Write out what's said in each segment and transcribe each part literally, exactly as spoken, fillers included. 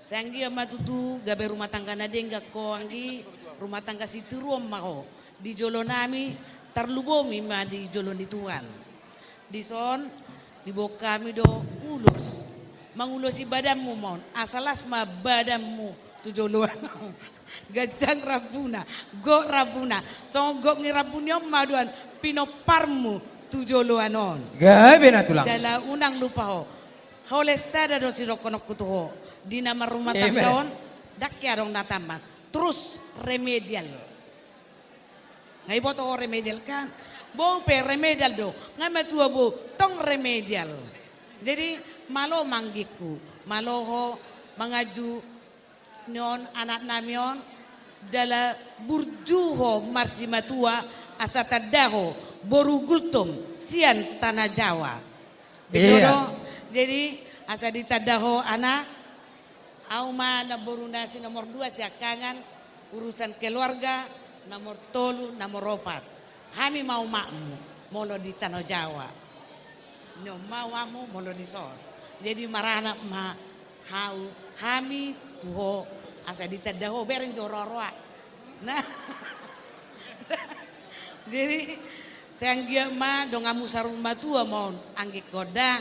Sai anggiat ma tutu gabe rumah tangga na denggan ho, anggi rumah tangga sitiruon ma ho. Di jolo nami, tarlumobi ma di jolo ni Tuhan. Dison, diboan hami do ulos. Mangulosi badanmu ma on, asa las ma badanmu tu joloan on. Ganjang rambuna, gok rambuna, songon gok ni rambu ni on ma haduan pinomparmu tu joloan on. Gabe na tulang. Jala unang lupa ho. Holan sada do sidohononku tu ho. Di na marrumah tangga on, ndang hea adong na tamat. Terus remedial. Nga iboto ho remedial kan? Bou pe remedial do. Nga matua bou, tong remedial. Jadi, malo ma anggingku. Malo ho manganju ni on anak nami on, jala burju ho marsimatua asa tanda ho boru Gultom sian Tanah Jawa. Betul do? Jadi, asa ditanda ho anak, au ma namboru na si nomor dua siangkangan, urusan keluarga, nomor tolu, nomor opat. Hami ma umakmu, molo di Tanah Jawa. Ni on ma umakmu, molo dison. Jadi maranak ma hau, hami tu ho, asa ditanda ho, bereng jo roa-roa. Nah. Jadi, sai anggiat ma donganmu saur matua ma on, anggingkon da,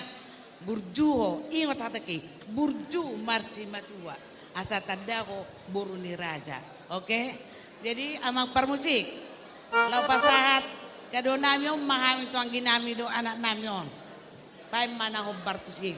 burju ho, ingot hatangki, burju marsimatua, asa tanda ho boru ni raja. Oke? Jadi, amang parmusik, laho pasahat kado nami on ma hami tu anggi nami dohot anak nami on. Baen ma na hombar tusi.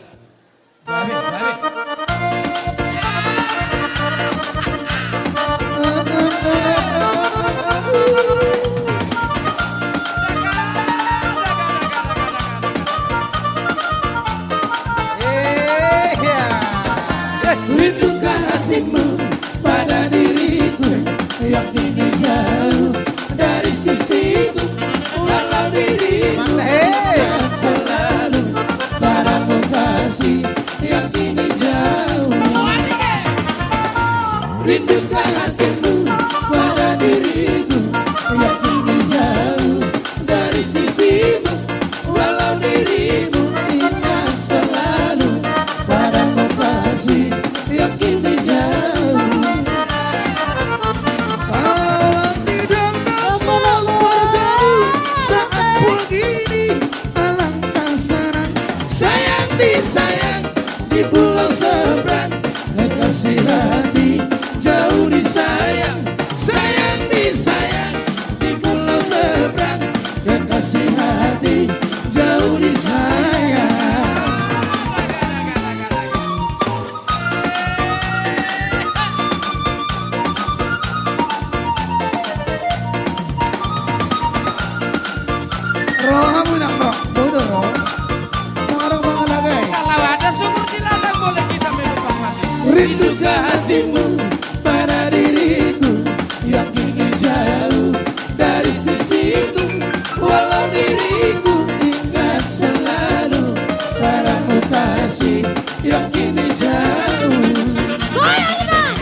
Rindukah hatimu pada diriku yang kini jauh dari sisiku, walau dirimu ingat selalu padamu kasih yang kini jauh. Rindukah hatimu pada diriku yang kini jauh dari sisimu, walau dirimu ingat selalu padamu kasih yang kini jauh. Kalau tidak dapat bertemu saat begini, alangkah senang. Sayang disayang di pulau seberang, kekasih hati jauh disayang. Sayang disayang di pulau seberang, kekasih hati jauh disayang. Rohamu nang ro, bodo ro. Nang ro mangalagai. Kalau ada sumur di ladang, boleh kita minum air mandi. Rindukah hatimu pada diriku yang kini jauh dari sisiku, walau diriku ingat selalu padamu kasih yang kini jauh. Goyang, Iman.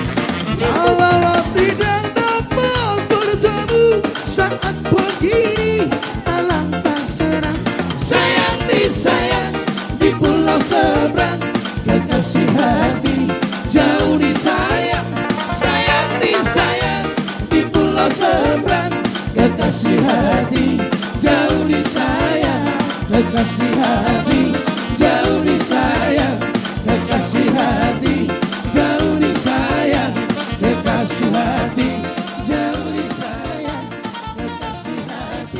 Kalau tidak dapat bertemu saat begini, alangkah senang. Sayang disayang di pulau seberang, kekasih hati jauh disayang. Sayang disayang di pulau seberang, kekasih hati jauh disayang. Kekasih hati jauh disayang. Kekasih hati jauh disayang. Kekasih hati jauh disayang. Kekasih hati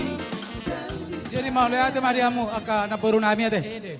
jauh disayang. Jadi mauliate ma di hamu angka namboru nami ate. Ede.